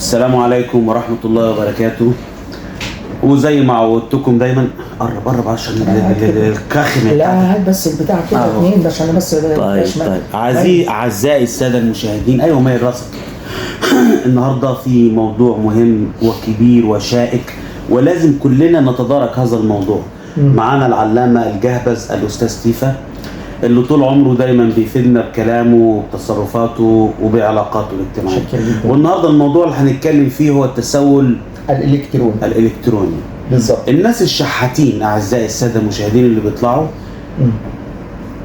السلام عليكم ورحمة الله وبركاته. وزي ما عودتكم دايما، قرب قرب عشان الكخمة. لا هات بس البتاع كده اتنين عشان بس. طيب طيب، اعزائي السادة المشاهدين، ايوه مايل راسك. النهارده في موضوع مهم وكبير وشائك، ولازم كلنا نتدارك هذا الموضوع. معانا العلامة الجهبذ الاستاذ تيفا، اللي طول عمره دايما بيفيدنا بكلامه وبتصرفاته وبعلاقاته الاجتماعية. والنهارده الموضوع اللي هنتكلم فيه هو التسول الالكتروني. بالظبط. الناس الشحاتين اعزائي السادة المشاهدين اللي بيطلعوا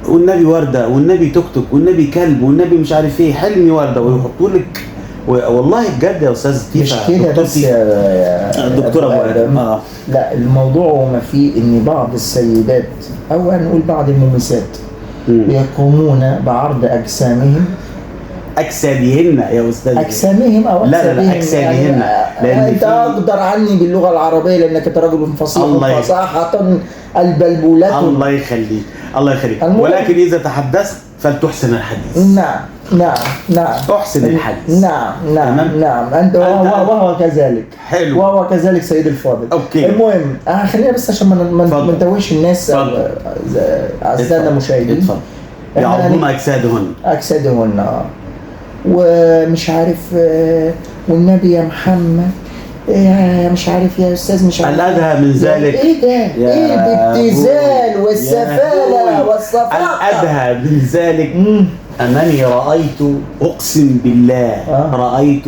والنبي ورده، والنبي توك توك، والنبي كلب، والنبي مش عارف ايه، حلمي ورده، ويحطوا لك. والله بجد يا استاذ تيفا، مش كده بس يا دكتور ابو ادم. لا، الموضوع وما فيه ان بعض السيدات او هنقول بعض المميسات يقومون بعرض اجسامهم، اجسادهن يا استاذ، اجسامهم او لا لا اجسادهن، لان انت اقدر عني باللغة العربية لانك انت رجل فصيح فصاحة البلبوله. الله يخليك الله يخليك، ولكن اذا تحدثت فلتحسن الحديث. نعم نعم نعم، احسن الحديث. نعم نعم نعم، انت وهو كذلك. حلو، وهو كذلك سيد الفاضل. okay، المهم خلينا بس عشان ما نتوهش الناس اعزائنا المشاهدين. يعرضون اجسادهن، اجسادهن ومش عارف، والنبي يا محمد، مش عارف يا استاذ، مش عارف. الادهى من ذلك ايه ده؟ ايه الابتذال والسفاله والصفاقه؟ الادهى من ذلك انني رايت، اقسم بالله رايت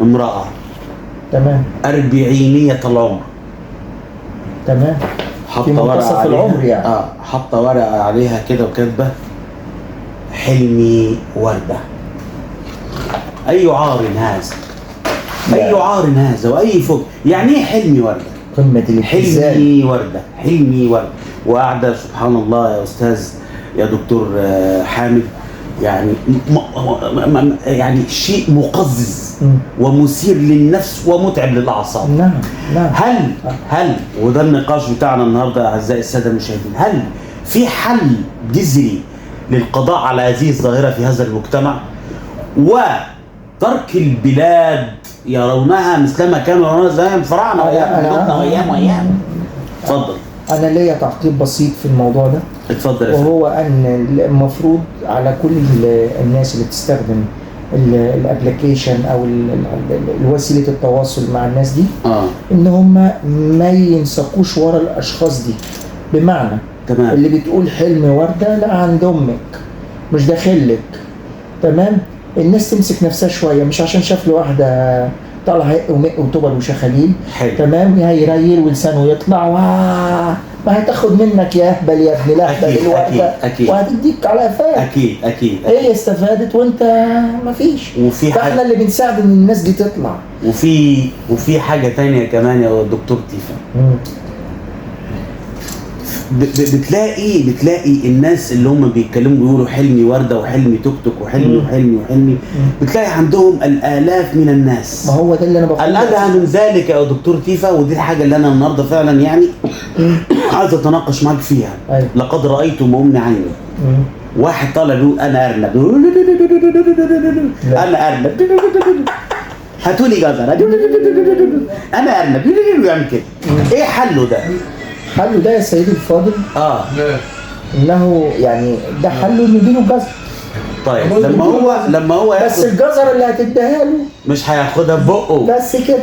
امراة، تمام، 40 العمر، تمام، حاطه ورقة عليها العمر يعني. حاطه ورقة عليها كده وكاتبه حلمي ورده. اي عار هذا؟ اي عار هذا؟ واي فوق؟ يعني ايه حلمي ورده؟ قمة الابتذال. حلمي ورده، حلمي ورده، وقاعدة سبحان الله يا استاذ يا دكتور حامد، يعني يعني شيء مقزز ومثير للنفس ومتعب للاعصاب. نعم نعم. هل وده النقاش بتاعنا النهارده اعزائي السادة المشاهدين، هل في حل جذري للقضاء على هذه الظاهرة في هذا المجتمع وترك البلاد يرونها مثلما كانوا يرونها زمان الفراعنة وايام جدودنا وايام وايام؟ اتفضل. انا ليا تعقيب بسيط في الموضوع ده. اتفضل. وهو ان المفروض على كل الناس اللي بتستخدم ال application او وسيلة التواصل مع الناس دي ان هم ما ينسقوش ورا الاشخاص دي. بمعنى تمام، اللي بتقول حلم ورده لا عند امك مش داخلك، تمام. الناس تمسك نفسها شوية، مش عشان شاف له واحدة طالعه هق ومق وطبل وشخاليل، تمام، هيريل ولسانه يطلع ما هتاخد منك يا اهبل يا ابن الاهبل الوقت، وهتديك على قفاك. اكيد اكيد. هي استفادت وانت مفيش. فاحنا اللي بنساعد ان الناس دي تطلع. وفي حاجة تانية كمان يا دكتور تيفا، بتلاقي الناس اللي هم بيتكلموا بيقولوا حلمي ورده وحلمي توك توك وحلمي وحلمي وحلمي، بتلاقي عندهم الالاف من الناس. ما هو ده اللي انا بقوله. الادهى من ذلك يا دكتور تيفا، ودي الحاجة اللي انا النهارده فعلا يعني عايز اتناقش معاك فيها. أيوة. لقد رايت بام عيني واحد طالع بيقول انا ارنب، انا ارنب، هاتوا لي جزر، انا ارنب، ويعمل كده. ايه حله ده؟ حله ده يا سيدي الفاضل انه يعني ده حله انه يديله الجزر. طيب لما هو بس الجزر اللي هتديها له مش هياخدها ببقه بس كده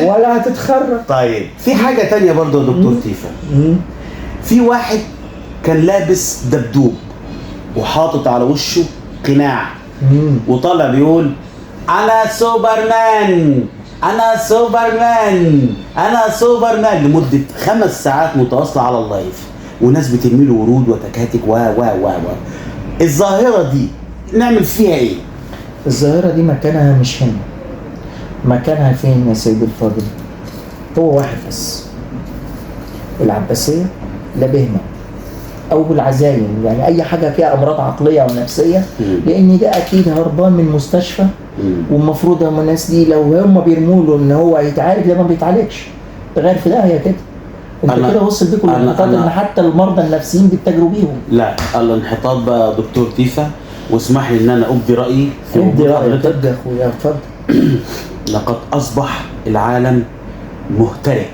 ولا هتتخرج. طيب في حاجة تانية برضه يا دكتور تيفا، في واحد كان لابس دبدوب وحاطط على وشه قناع وطالع بيقول انا سوبرمان، انا سوبرمان، انا سوبرمان، لمدة 5 ساعات متواصلة على ال live، وناس بترمي له ورود وتكاتك و و و و الظاهرة دي نعمل فيها ايه؟ الظاهرة دي مكانها مش هنا. مكانها فين يا سيدي الفاضل؟ هو واحد بس، العباسية لا بهمه او العزايم، يعني اي حاجة فيها امراض عقلية او نفسية، لان ده اكيد هربان من مستشفى. والمفروض هم الناس دي لو هم بيرموا له ان هو هيتعالج، ده ما بيتعالجش، ده غير في داهية كده. انت كده وصل بيكم الانحطاط ان حتى المرضى النفسيين بيتاجروا بيهم. لا، الانحطاط بقى دكتور تيفا واسمح لي ان انا ابدي رايي في ادي وجود رايك، حضرتك. ادي يا اخويا، اتفضل. لقد اصبح العالم مهترئ.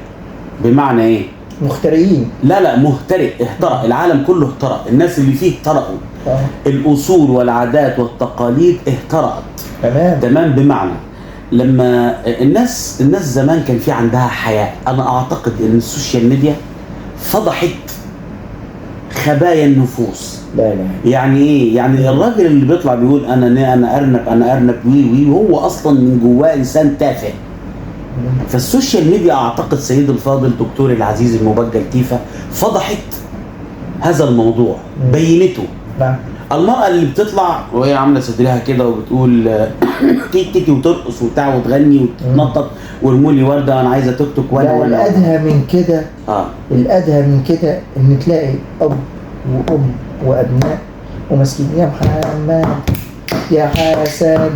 بمعنى ايه؟ مخترعين. لا لا، مهترئ، اهترأ العالم كله، اهترأ الناس اللي فيه اهترأوا. الاصول والعادات والتقاليد اهترأت. تمام. بمعنى لما الناس زمان كان في عندها حياء. انا اعتقد ان ال social media فضحت خبايا النفوس. لا لا. يعني ايه؟ يعني الراجل اللي بيطلع بيقول انا ارنب، انا ارنب، وي وي، وهو اصلا من جواه انسان تافه. فال social media اعتقد سيد الفاضل دكتور العزيز المبجل تيفا فضحت هذا الموضوع، بينته. المرأة اللي بتطلع وهي عاملة صدرها كده وبتقول تيك تيك وترقص وبتاع وتغني وتتنطط وارموا لي وردة انا عايزة توك توك وانا لا، وانا الادهى من كده، الادهى من كده ان تلاقي اب وام وابناء وماسكين يا محمد يا حسن،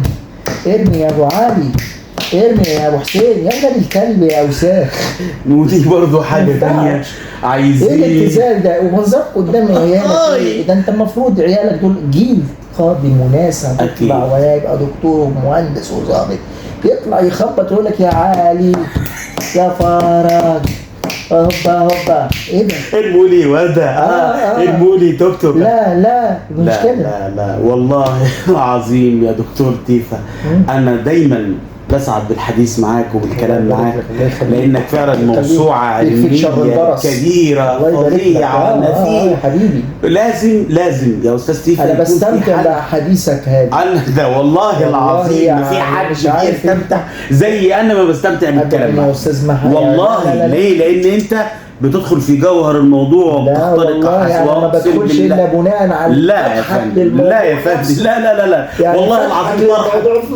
ارمي يا ابو علي، ارمي يا ابو حسين، يا ولاد الكلب يا اوساخ. ودي برضه حاجة ما ينفعش. تانية. عايزين ايه الابتذال ده ومنظرك قدام عيالك؟ إيه ده؟ انت المفروض عيالك دول جيل قادم وناس هتطلع وهيبقى دكتور ومهندس وظابط، يطلع يخبط ويقول لك يا علي يا فرج هوبا هوبا، ايه ده؟ ارموا لي وردة، ارموا لي توك توك. لا لا، مش لا كده. لا لا، والله العظيم يا دكتور تيفا انا دايما بسعد بالحديث معاك وبالكلام الله يبارك معاك، لك، الله يخليك. لانك فعلا يخليك. موسوعة يكفيك شر علمية البرص. كبيرة الله يبارك لك. فظيعة. يا في حبيبي لازم يا استاذ تيفا انا يكون في بستمتع حلقة. بحديثك هذا. انا ده والله العظيم ما في يعني حد مش عارف إيه. بيستمتع زي انا ما بستمتع بالكلام أبداً يا معاك. استاذ محمد. والله. لا، لا، لا. ليه؟ لان انت بتدخل في جوهر الموضوع لا وبتخترق والله انا ما أقسم بدخلش بالله. الا بناء على لا يا فتحك فندم، للموضوع لا يا فندم، نفسه. لا لا لا لا، يعني والله فتحك العظيم طرحك للموضوع في